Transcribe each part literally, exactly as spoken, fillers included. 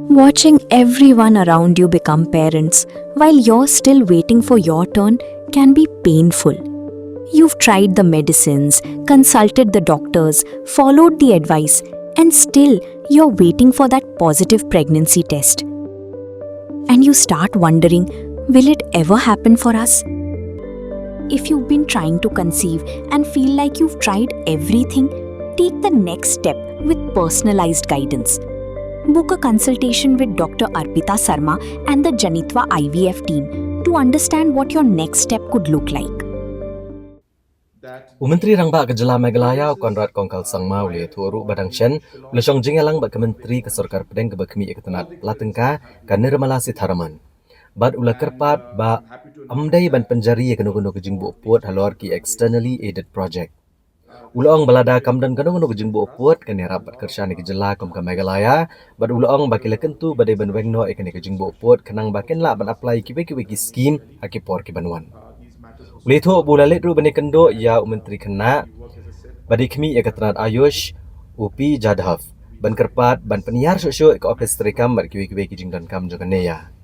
Watching everyone around you become parents while you're still waiting for your turn can be painful. You've tried the medicines, consulted the doctors, followed the advice, and still you're waiting for that positive pregnancy test. And you start wondering, will it ever happen for us? If you've been trying to conceive and feel like you've tried everything, take the next step with personalized guidance. Book a consultation with Doctor Arpita Sarma and the Janitva I V F team to understand what your next step could look like. U Myntri Rangbah ka Jylla Meghalaya, u Conrad Kongkal Sangma, u la ïathuh ruh ba dang shen u la shong jingïalang bad ka Myntri ka Sorkar Pdeng kaba khmih ïa ka tnat pla tyngka, ka Nirmala Sitharaman. Bad u la kyrpad ba ym dei ban pynjari ïa kano kano ka jingbuh pud halor ki externally aided project. U la ong ba lada kam don kano kano ka jingbuh pud, kan ïarap bad kyrshan ïa ka jylla kum ka Meghalaya, bad u la ong ba ki la kyntu ba dei ban weng noh ïa kane ka jingbuh pud khnang ba kin lah ban apply kiwei kiwei ki skim ha ki por ki ban wan. U la ïathuh ba u la leit ruh ban ïakynduh ïa u Myntri Khynnah ba dei khmih ïa ka tnat AYUSH, u P Jadhav, ban kyrpad ban pynïar shuh shuh ïa ka ophis treikam bad kiwei kiwei ki jingdonkam jong kane ïa.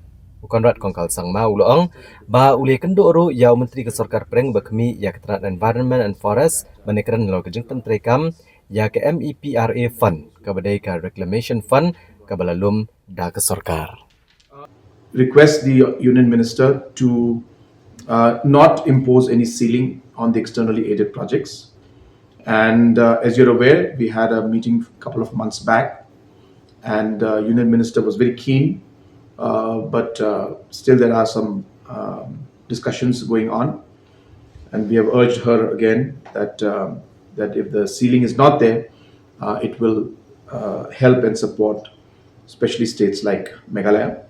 U Conrad Kongkal Sangma u la ong ba u la ïakynduh ruh ïa u Myntri ka Sorkar Pdeng ba khmih ïa ka tnat Environment and Forest ban ïakren halor ka jingpyntreikam ïa ka MEPRA fund, kaba dei ka Reclamation Fund kaba la lum da ka sorkar. Request the Union Minister to uh, not impose any ceiling on the externally aided projects. And uh, as you're aware, we had a meeting a couple of months back, and uh, Union Minister was very keen, uh, but uh, still there are some um, discussions going on, and we have urged her again that um, that if the ceiling is not there, uh, it will uh, help and support especially states like Meghalaya.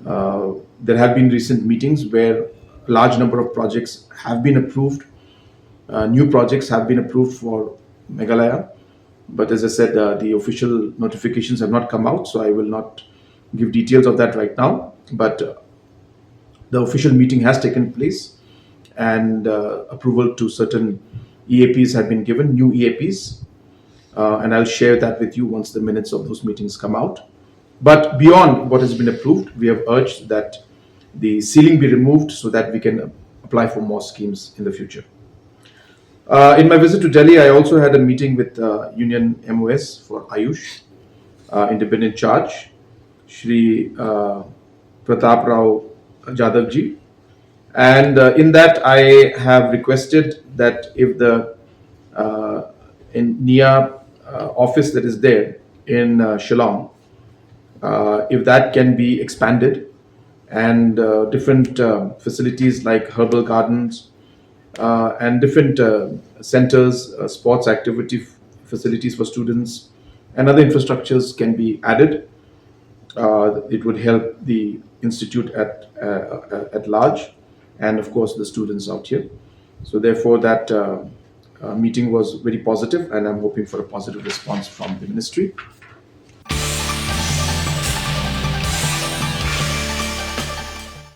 Uh, there have been recent meetings where a large number of projects have been approved. Uh, new projects have been approved for Meghalaya. But as I said, uh, the official notifications have not come out, so I will not give details of that right now. But uh, the official meeting has taken place, and uh, approval to certain E A Ps have been given, new E A Ps. Uh, and I'll share that with you once the minutes of those meetings come out. But beyond what has been approved, we have urged that the ceiling be removed so that we can apply for more schemes in the future. Uh, in my visit to Delhi, I also had a meeting with uh, Union M O S for AYUSH, uh, independent charge, Shri uh, Pratap Rao Jadhav ji. And uh, in that, I have requested that if the uh, in NIA uh, office that is there in uh, Shillong, uh, if that can be expanded, and uh, different uh, facilities like herbal gardens uh, and different uh, centers, uh, sports activity f- facilities for students, and other infrastructures can be added. Uh, it would help the institute at uh, at large, and of course the students out here. So therefore, that uh, uh, meeting was very positive, and I'm hoping for a positive response from the ministry.